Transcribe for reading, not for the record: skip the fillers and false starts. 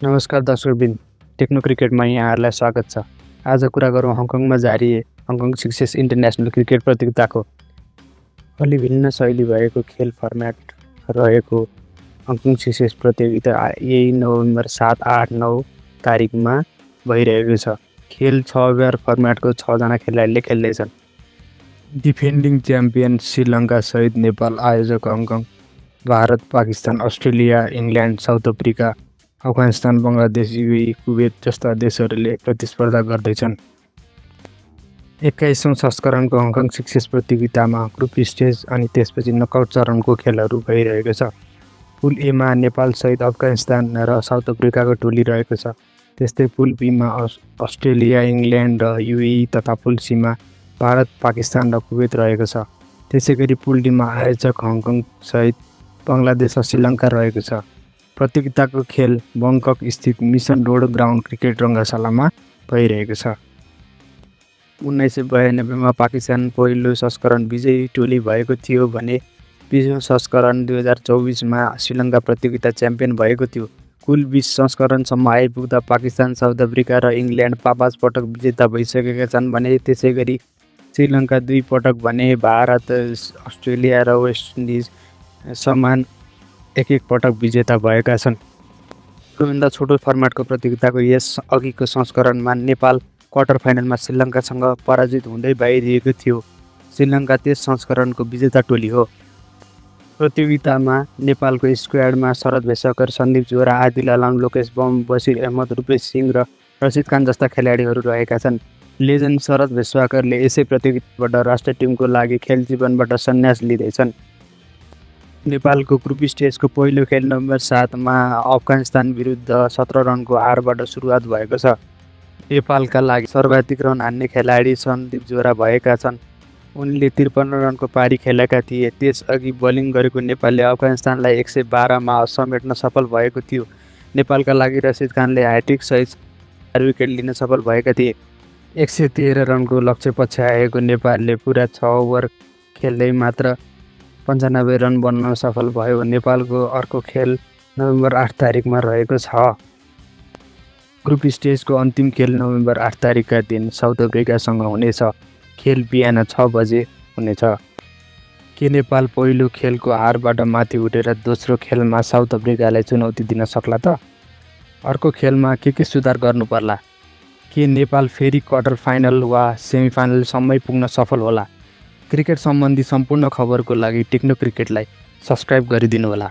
नमस्कार दर्शकवृन्द, टेक्नो क्रिकेटमा यहाँहरूलाई स्वागत छ। आज कुरा गरौँ हङकङमा जारी हङकङ सक्सेस इन्टरनेसनल क्रिकेट प्रतियोगिताको। अलि भिन्न शैली भएको खेल फर्मेट रहेको हङकङ सक्सेस प्रतियोगिता यही नोभेम्बर 7, 8, 9 तारिकमा भइरहेको छ। खेल 6 ओभर फर्मेटको 6 जना खेलाडीले खेल्दैछन्। डिफेन्डिङ च्याम्पियन श्रीलङ्का सहित नेपाल आयोजक Hong Kong, Bharat, Pakistan, Australia, England, south Africa, Afghanistan, Bangladesh, UAE, Kuwait जस्ता देशहरूले प्रतिस्पर्धा गर्दैछन्। 21औं संस्करणको हङकङ सक्सेस प्रतियोगितामा ग्रुप स्टेज अनि त्यसपछि नकआउट चरणको खेलहरू भइरहेको छ। पुल एमा नेपाल सहित अफगानिस्तान र साउथ अफ्रिकाको टोली रहेको छ। त्यस्तै पुल बीमा अस्ट्रेलिया, इङ्ल्यान्ड र युएई तथा पुल सीमा भारत, पाकिस्तान र कुवेत रहेको छ। त्यसैगरी पुल डीमा आयोजक हङकङ सहित बङ्गलादेश र श्रीलङ्का रहेको छ। प्रतियोगिताको खेल बङ्कक स्थित मिसन रोड ग्राउन्ड क्रिकेट रङ्गशालामा भइरहेको छ। 1992 मा पाकिस्तान पहिलो संस्करण विजयी टोली भएको थियो भने 20औं संस्करण 2024 मा श्रीलङ्का प्रतियोगिता च्याम्पियन भएको थियो। कुल 20 संस्करणसम्म आइपुग्दा पाकिस्तान, साउथ अफ्रिका र इङ्ल्यान्ड 5 पटक विजेता भइसकेका छन् भने त्यसैगरी श्रीलङ्का 2 पटक भने भारत, अस्ट्रेलिया र वेस्ट इन्डिज समान 1-1 पटक विजेता भएका छन्। सबैभन्दा छोटो फर्मेटको प्रतियोगिताको यस अघिको संस्करणमा नेपाल क्वार्टर फाइनलमा श्रीलङ्कासँग पराजित हुँदै बाहिरिएको थियो। श्रीलङ्का त्यस संस्करणको विजेता टोली हो। प्रतियोगितामा नेपालको स्क्वाडमा शरद भेषकर, सन्दीप जोरा, आदिल आलम, लोकेश बम, बसिर अहमद, रूपेश सिंह र रसिद खान जस्ता खेलाडीहरू रहेका छन्। लेजेन्ड शरद भेषकरले यसै प्रतियोगिताबाट राष्ट्रिय टिमको लागि खेल जीवनबाट सन्यास लिँदैछन्। नेपालको ग्रुप स्टेजको पहिलो खेल नोभेम्बर 7 मा अफगानिस्तान विरुद्ध 17 रनको हारबाट सुरुवात भएको छ। नेपालका लागि सर्वाधिक रन हान्ने खेलाडी सन्दीप जोरा भएका छन्। उनले 53 रनको पारी खेलेका थिए। त्यसअघि बोलिङ गरेको नेपालले अफगानिस्तानलाई 112 मा समेट्न सफल भएको थियो। नेपालका लागि रसिद खानले ह्याट्रिक सहित 4 विकेट लिन सफल भएका थिए। 113 रनको लक्ष्य पछ्याएको नेपालले पुरा 6 ओभर खेल्दै मात्र 95 रन बन्न सफल भयो। नेपालको अर्को खेल नोभेम्बर 8 तारिकमा रहेको छ। ग्रुप स्टेजको अन्तिम खेल नोभेम्बर 8 तारिकका दिन साउथ अफ्रिकासँग हुनेछ। खेल बिहान 6 बजे हुनेछ। के नेपाल पहिलो खेलको हारबाट माथि उठेर दोस्रो खेलमा साउथ अफ्रिकालाई चुनौती दिन सक्ला त? अर्को खेलमा के सुधार गर्नु पर्ला? के नेपाल फेरि क्वार्टर फाइनल वा सेमिफाइनलसम्मै पुग्न सफल होला? क्रिकेट सम्बन्धी सम्पूर्ण खबरको लागि टेक्नो क्रिकेटलाई सब्स्क्राइब गरिदिनुहोला।